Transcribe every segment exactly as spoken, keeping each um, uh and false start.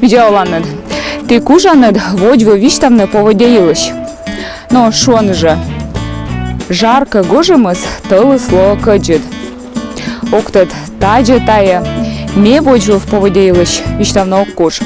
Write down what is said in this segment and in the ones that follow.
Видза оланныд. Ті кужанныд водзвыв висьтавны поводдя йылысь. Но шуӧны жӧ: жар кӧ гожӧмыс, тӧлыс лоӧ кӧдзыд. Ог тӧд, тадз-ӧ тайӧ, ме водзвыв поводдя йылысь висьтавны ог куж.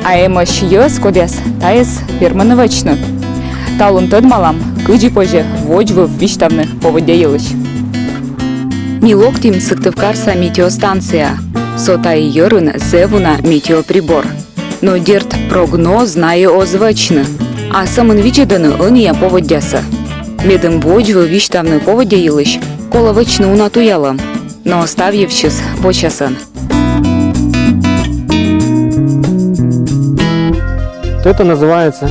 А эмӧсь йӧз, кодъяс тайӧс вермӧны вӧчны. Талун тӧдмалам, кыдзи позьӧ водзвыв висьтавны поводдя йылысь. Ми локтім Сыктывкарса метеостанцияӧ. Со тайӧ йӧрын зэв уна метеоприбор. Но, дерт, прогноз найӧ оз вӧчны, а сӧмын видзӧдӧны ӧнія поводдясӧ. Медым водзвыв висьтавны поводдя йылысь, колӧ вӧчны уна туялӧм. Но став йывсьыс вочасӧн. Вот это называется...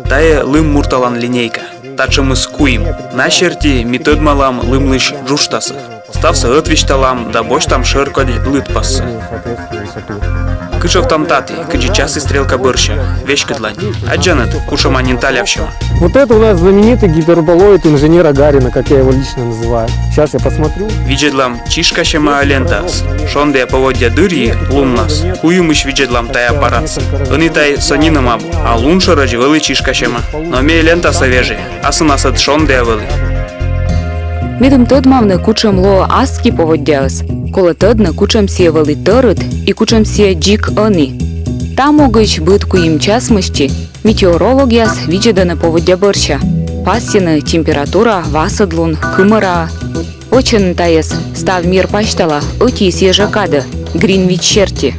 Тайӧ лым мурталан линейка. Татшӧмыс куим. На серти ми тӧдмалам лымлысь джуджтасӧ. Ставсӧ ӧтвисьталам да босьтам шӧркодь лыдпассӧ. Кытшовтам таті, кыдзи часі стрелка бӧрся. Веськыдлань. Аддзанныд, кутшӧма нин талявсьӧма? Вот это у нас знаменитый гиперболоид инженера Гарина, как я его лично называю. Сейчас я посмотрю. Видзӧдлам, чишкасьӧма-ӧ лентаыс. Шондіа поводдя дырйи, луннас, куимысь видзӧдлам тайӧ аппаратсӧ. Ӧні тай со нинӧм абу, а лун шӧрӧдз вӧлі чишкасьӧма. Но ме лентасӧ вежи, асывнас ӧд шондіа вӧлі. Медым тӧдмавны, кутшӧм лоӧ аски поводдяыс, колӧ тӧдны, кутшӧм сійӧ вӧлі тӧрыт и кутшӧм сійӧ дзик ӧні. Та могысь быд куим час мысти метеорологъяс видзӧдӧны поводдя бӧрся. Пасйӧны температура, васӧдлун, кымӧра. Вӧчӧны тайӧс став мир пасьтала ӧти и сійӧ жӧ кадӧ, Гринвич серти.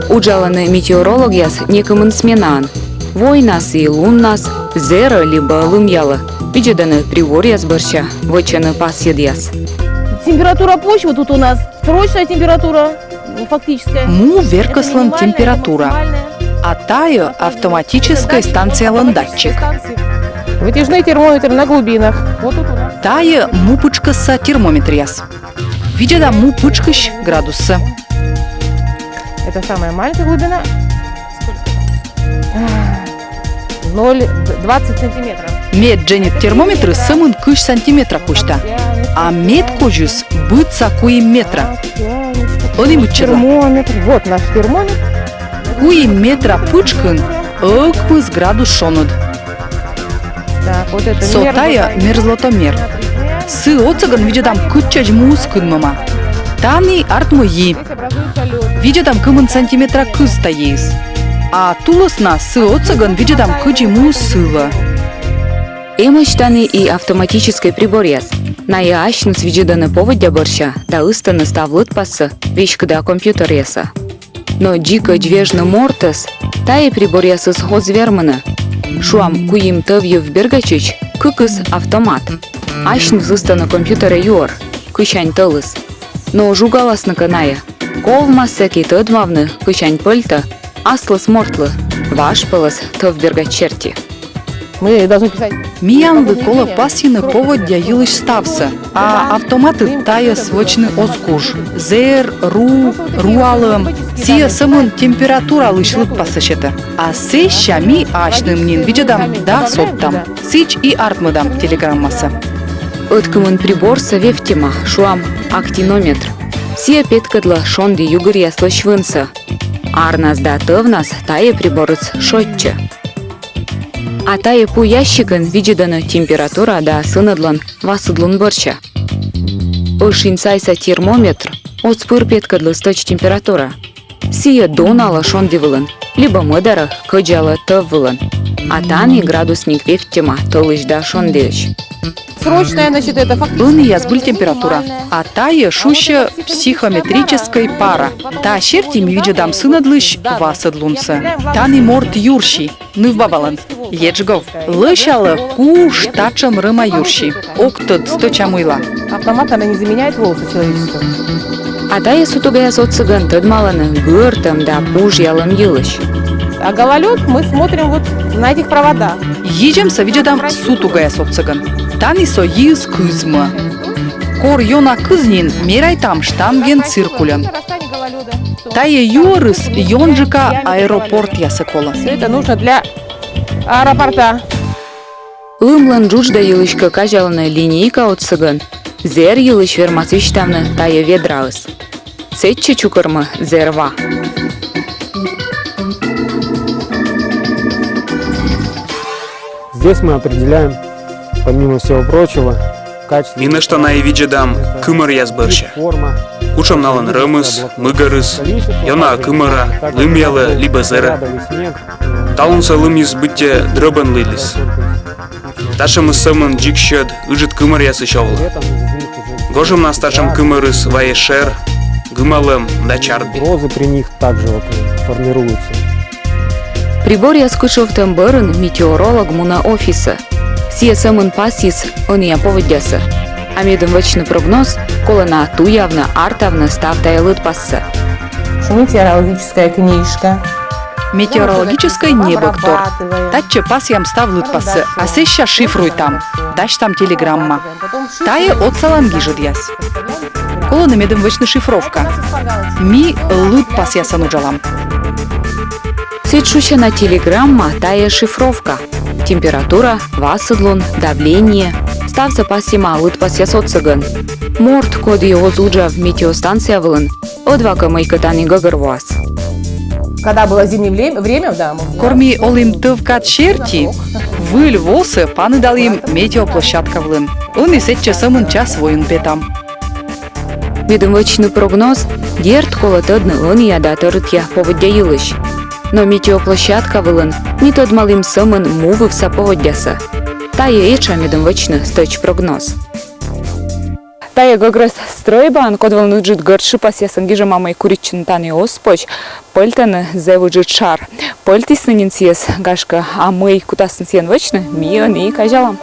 Уджалӧны метеорологъяс некымын сменаӧн. Войнас и луннас, зэрӧ либӧ лымъялӧ. Видзӧдӧны приборъяс бӧрся, вӧчӧны пасйӧдъяс. Температура почвы тут у нас срочная температура, ну, фактическая. Му веркӧслӧн температура. А тайӧ автоматическӧй станциялӧн датчик. Вытяжные термометры на глубинах. Вот тут у нас. Тайӧ му пытшкӧсса термометръяс. Видзӧдам му пытшкысь градуссӧ. Это самая маленькая глубина. Ноль, двадцать сантиметров. Ме дженьыд термометрыс сӧмын кызь сантиметра кузьта, а медкузьыс быдса куим метра. Ӧні быдчӧдла. Термометр. Вот наш термометр. Куим метра пытшкын ӧкмыс градус шоныд. Так, вот это Со тайӧ мерзлотомер. Сы отсӧгӧн видзӧдам, кытчӧдз муыс кынмӧма. Тані артмӧ йи. Видзӧдам, кымын сантиметра кыз та йиыс. А тулыснас сы отсӧгӧн видзӧдам, кыдзи муыс сылӧ. Эмӧсь тані и автоматическӧй приборъяс. Найӧ асьныс видзӧдӧны поводдя бӧрся да ыстӧны став лыдпассӧ веськыда компьютеръясӧ. Но дзикӧдз вежны мортӧс тайӧ приборъясыс оз вермыны. Шуам, куим тӧвйыв бергачысь кыкыс автомат. Асьныс ыстӧны компьютерӧ юӧр, кысянь тӧлыс. Но жугаласны кӧ найӧ, ковмас сэки тӧдмавны, кысянь пӧльтӧ аслыс мортлы, важ пӧлӧс тӧв бергач серти. Мы должны писать. Миянлы колӧ пасйыны поводдя йылысь ставсӧ, а автоматыд тайӧс вӧчны оз куж. Зэр, ру, руалӧм — сійӧ сӧмын температуралысь лыдпассӧ сетӧ. А сэсся ми асьным нин видзӧдам да содтам. Сідз и артмӧдам телеграммасӧ. Ӧткымын приборсӧ вевттьӧма, шуам, актинометр. Сійӧ петкӧдлӧ шонді югыръяслысь вынсӧ. Арнас да тӧвнас тайӧ приборыс шойччӧ. А тайӧ пу ящикын видзӧдӧны температура да сынӧдлӧн васӧдлун бӧрся. Ӧшинь сайса термометр оз пыр петкӧдлы стӧч температура. Сійӧ доналӧ шонді вылын либӧ мӧдарӧ кӧдзалӧ тӧв вылын. А тані градусник вевттьӧма тӧлысь да шондіысь. Срочная, значит, это фактически... Ӧнія збыль температура. А тайӧ шусьӧ психометрическӧй пара. Та серти ми видзӧдам сынӧдлысь васӧдлунсӧ. Тані морт юрси, нывбабалӧн. Еджгов. Лӧсялӧ куш татшӧм рӧма юрси. Ог тӧд стӧча мыйла. Автомат, она не заменяет волосы человеческого. А тайӧ сутугаяс отсӧгӧн тӧдмалӧны гыӧртӧм да пужъялӧм йылысь. А гололед мы смотрим вот на этих проводах. Йи дземсӧ видзӧдам сутугаяс отсӧгӧн. Тані со йиыс кызмӧ. Кор ёна кыз нин, мерайтам штангенциркульӧн. Тайӧ юӧрыс ёнджыка аэропортъясӧ колӧ. Все это нужно для аэропорта. Лымлӧн джуджда йылысь кӧ казялыны линейка отсӧгӧн, зэр йылысь вермас висьтавны тайӧ ведраыс. Сэтчӧ чукӧрмӧ зэр ва. Здесь мы определяем, помимо всего прочего, качество... Ми нӧшта на и видзӧдам кымӧръяс бӧрся. Форма. Кутшӧм налӧн рӧмыс, мыгӧрыс, ёна-ӧ кымӧра, лымъялӧ либӧ зэрӧ. Талунсӧ лымйыс быттьӧ дрӧбӧн лыйліс. Татшӧмыс сӧмын дзик сьӧд ыджыд кымӧръясысь овлӧ. Гожӧмнас татшӧм кымӧрыс вайӧ шер, гымалӧм да чарбин. Грозы при них также вот формируются. Приборъяс кытшовтӧм бӧрын метеоролог мунӧ офисӧ. Сійӧ сӧмын пасйис ӧнія поводдясӧ. А медым вӧчны прогноз, колӧ на туявны, артавны став тайӧ лыдпассӧ. Метеорологическая книжка. Метеорологическӧй небӧгтор. Татчӧ пасъям став лыдпассӧ, а сэсся шифруйтам, дасьтам телеграмма. Тайӧ отсалан гижӧдъяс. Колӧны, медым вӧчны шифровка. Ми лыдпасъясӧн уджалам. Сідз шусяна телеграмма — тайӧ шифровка. Температура, васӧдлун, давление — ставсӧ пасйӧма лыдпасъяс отсӧгӧн. Морт, коді оз уджав метеостанция вылын, ӧдвакӧ мыйкӧ тані гӧгӧрвоас. Когда было зимнее вле-, время, да, мы... Кор ми олім тӧв кад серти, выль восӧ паныдалім метеоплощадка вылын. Ӧні сэтчӧ сӧмын час войын петам. Медым вӧчны прогноз, дерт, колӧ тӧдны ӧнія да тӧрытъя поводдя йылысь. Но метеоплощадка вылын ми тӧдмалім сӧмын мувывса поводдясӧ. Тайӧ этша, медым вӧчны стӧч прогноз. Тайӧ гӧгрӧс стрӧйбаын, код вылын ыджыд гӧрд шыпасъясӧн гижӧма, мый куритчыны тані оз позь. Пӧльтӧны зэв ыджыд шар. Пӧльтісны нин сійӧс, гашкӧ, а мый кутасны сійӧн вӧчны, ми ӧні и казялам.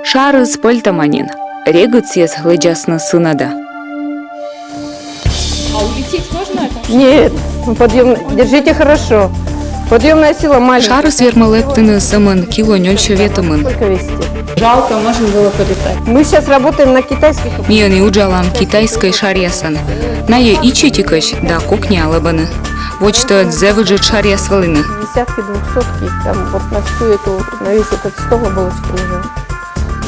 Шарыс пӧльтӧма нин. Регыд сійӧс лэдзасны сынӧдӧ. А улететь можно это? Нет, ну, подъём, держите хорошо. Подъёмная сила маленькая. Шарыс вермӧ лэптыны сӧмын кило нёльсё ветымын. Сколько весите? Жалко, можно было полетать. Мы сейчас работаем на китайских. Ми ӧні уджалам китайскӧй шаръясӧн. Найӧ ичӧтикӧсь да кокниа лэбӧны. Водзті зэв ыджыд шаръяс вӧліны. Десятки, двухсотки, там вот на всю эту, на весь этот стол оболочка лежала.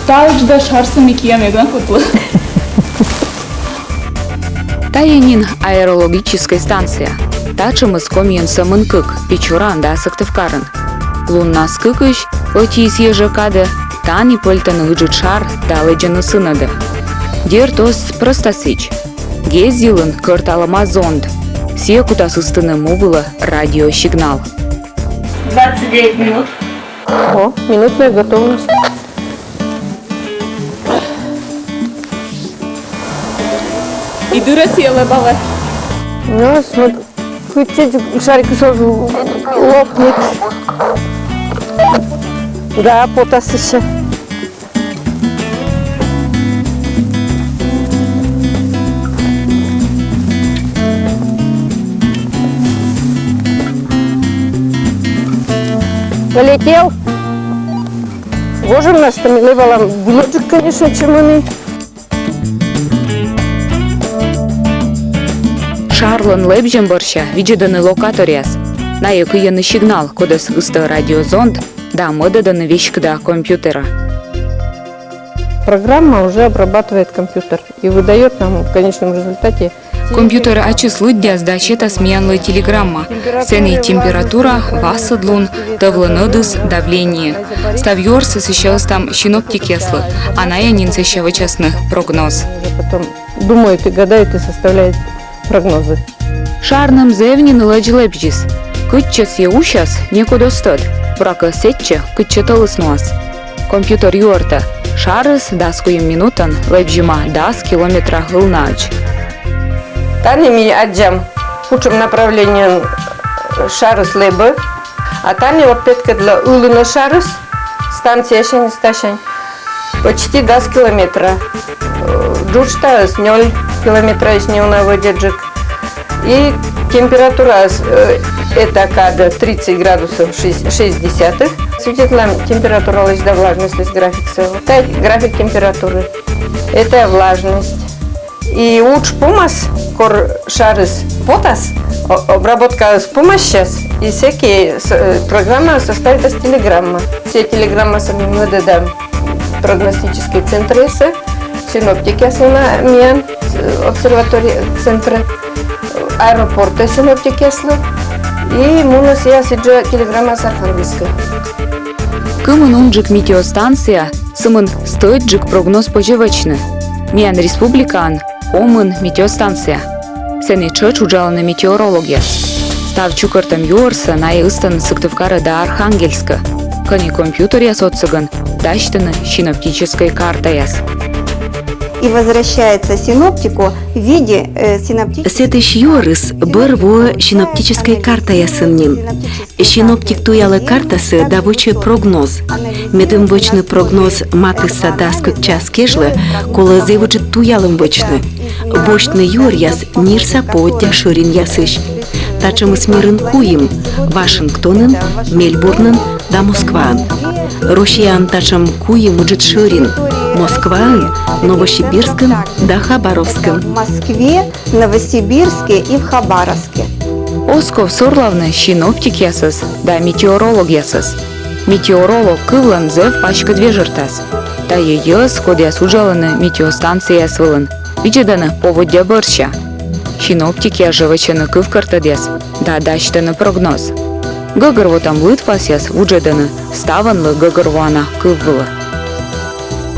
Таысь да шарсӧ ми киам эг на кутлы. Тайӧ нин аэрологическӧй станция. Татшӧмыс Комиын сӧмын кык: Печораын да Сыктывкарын. Луннас кыкысь, ӧти и сійӧ жӧ кадӧ, тані пӧльтӧны ыджыд шар да лэдзӧны сынӧдӧ. Дерт, оз прӧста сідз. Гез йылын кӧрталӧма зонд. Сійӧ кутас ыстыны му вылӧ радиосигнал. Двадцать девять минут. О, минутная готовность. И дырӧ сійӧ лэбалӧ. Ну, смотри, кытчӧдз шарик сразу лопнет. Да, потас ещё. Полетел. Гожӧмнас тӧ ми лэбалам вылӧджык, конечно, чем ӧні. Шарлӧн лэбзьӧм бӧрся видзӧдӧны локаторъяс. Найӧ кыйӧны сигнал, кодӧс ыстӧ радиозонд да мӧдӧдӧны веськыда компьютерӧ. Программа уже обрабатывает компьютер и выдаёт нам в конечном результате. Компьютер ачыс лыддяс да сетас миянлы телеграмма. Сэні температура, васӧдлун, тӧвлӧн ӧдыс, давление. Став юӧрсӧ сэсся ыстам синоптикъяслы, а найӧ нин сэсся вӧчасны прогноз. Уже потом думают и гадают и составляют прогнозы. Шарным зэв нин лэдз лэбзис. Кытчӧ сійӧ усяс, некод оз тӧд. Буракӧ, сэтчӧ, кытчӧ тӧлыс нуас. Компьютер юӧртӧ: шарыс дас куим минутӧн лэбзьӧма дас километра ылнаӧдз. Тані ми аддзам, кутшӧм направлениеӧн, э, шарыс лэбӧ. А тані вот петкӧдлӧ, ылын-ӧ шарыс станциясянь, станциясянь почти дас километра. Э, джуджтаыс нёль километраысь неуна вӧдитджык. И температураыс, э, этакад тридцать градусов шесть, шесть десятых. Светлӧй температуралысь да влажностьлысь графиксӧ. Тайӧ график температуры. Это влажность. И удж помас, кор шарыс потас, о-, обработкаыс помасяс, и сэки с-, э, программа составитас телеграмма. Сійӧ телеграммасӧ ми мӧдӧдам прогностическӧй центрсӧ, синоптикъяслы на миян, э, обсерватория центрӧ, аэропортӧ синоптикъяслы, и мунӧ сійӧ сідзжӧ телеграммаыс Архангельскӧ. Кымын унджык метеостанция, сымын стӧчджык прогноз позьӧ вӧчны. Миян республикаын комын метеостанция. Сэні тшӧтш уджалӧны метеорологъяс. Став чукӧртӧм юӧрсӧ найӧ ыстӧны Сыктывкарӧ да Архангельскӧ, кӧні компьютеръяс отсӧгӧн дасьтӧны синоптическӧй картаяс. И возвращается синоптику в виде э, синоптической... Сэтысь юӧрыс бӧр воӧ синоптическӧй картаясын нин. Синоптик туялӧ картасӧ да вӧчӧ прогноз. Медым вӧчны прогноз матысса дас кык час кежлӧ, колӧ зэв ыджыд туялӧм вӧчны. Босьтны юӧръяс нирса поводдя шӧринъясысь. Татшӧмыс мирын куим: Вашингтонын, Мельбурнын да Москваын. Россияын татшӧм куим ыджыд шӧрин: Москваын, Новосибирскын да Хабаровскын. В Москве, Новосибирске и в Хабаровске. Оз ков сорлавны синоптикъясӧс да метеорологъясӧс. Метеоролог кывлӧн зэв паськыд вежӧртас. Тайӧ йӧз, кодъяс уджалӧны метеостанцияяс вылын, видзӧдӧны поводдя бӧрся. Синоптикъяс жӧ вӧчӧны кывкӧртӧдъяс да дасьтӧны прогноз. Гӧгӧрвотӧм лыдпасъяс вуджӧдӧны ставӧнлы гӧгӧрвоана кыв вылӧ.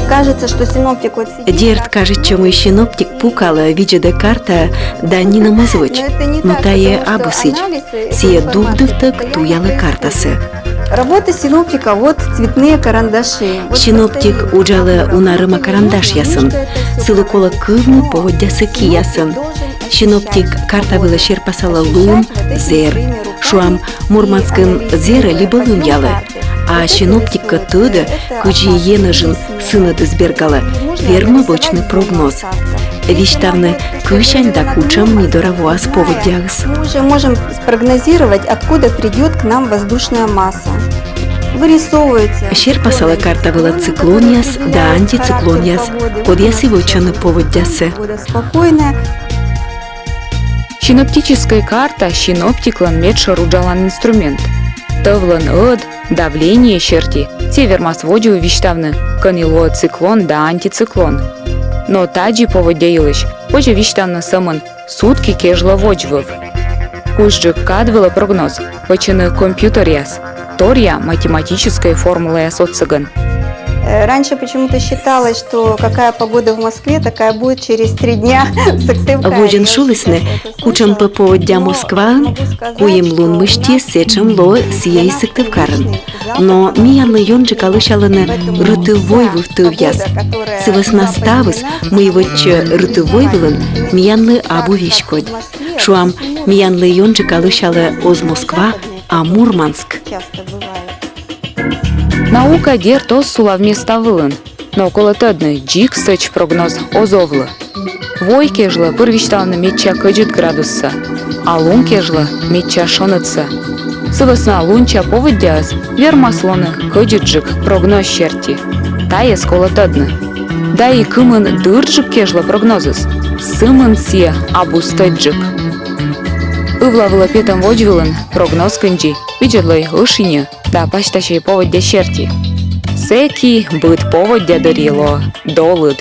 Кажется, что синоптик вот сидит... Дерт, кажитчӧ, мый синоптик пукалӧ, видзӧдӧ картаӧ да нинӧм оз вӧч. Но тайӧ абу сідз. Сійӧ дугдывтӧг туялӧ картасӧ. Работа синоптика вот цветные карандаши. Вот... Синоптик уджалӧ уна рӧма карандашъясӧн. Сылы колӧ кывны поводдясӧ киясӧн. Синоптик карта вылӧ серпасалӧ лун, зэр. Шуам, Мурманскын зэрӧ либӧ лымъялӧ. А синоптик кӧ тӧдӧ, кыдзи енэжын сынӧдыс бергалӧ, вермӧ вӧчны прогноз. Висьтавны, кысянь да кутшӧм ми дорӧ воас поводдяыс. Мы уже можем спрогнозировать, откуда придет к нам воздушная масса. Вырисовывается... Серпасалӧ карта вылӧ циклонъяс да антициклонъяс, кодъяс и вӧчӧны поводдясӧ. Спокойная. Синоптическӧй карта — синоптиклӧн медшӧр уджалан инструмент. Тӧвлӧн ӧд, давление серти, сійӧ вермас водзвыв висьтавны, кӧні лоӧ циклон да антициклон. Но тадзи поводдя йылысь позьӧ висьтавны сӧмын сутки кежлӧ водзвыв. Кузьджык кад вылӧ прогноз вӧчӧны компьютеръяс торъя математическӧй формулаяс отсӧгӧн. Э, раньше почему-то считалось, что какая погода в Москве, такая будет через три дня в Сыктывкаре. Водзын шулісны, кутшӧм пӧ поводдя Москваын, куим лун мысти сэтшӧм лоӧ сійӧ и Сыктывкарын. Но миянлы ёнджыка лӧсялӧны рытыв-войвыв тӧвъяс. Сы вӧсна ставыс, мый вӧчсьӧ рытыв-войвылын, миянлы абу веськодь. Шуам, миянлы ёнджыка лӧсялӧ оз Москва, а Мурманск. Наука, дерт, оз сулав места вылын. Но колӧ тӧдны, дзик стӧч прогноз оз овлы. Вой кежлӧ пыр висьталӧны медся кӧдзыд градуссӧ, а лун кежлӧ — медся шоныдсӧ. Сы вӧсна лунся поводдяыс вермас лоны кӧдзыдджык прогноз серти. Тайӧс колӧ тӧдны. Да и кымын дырджык кежлӧ прогнозыс, сымын сійӧ абу стӧчджык. Ывла вылӧ петӧм водзвылын прогноз кындзи видзӧдлӧй ӧшиньӧ да пасьтасьӧй поводдя серти. Сэки быд поводдя дырйи лоӧ долыд.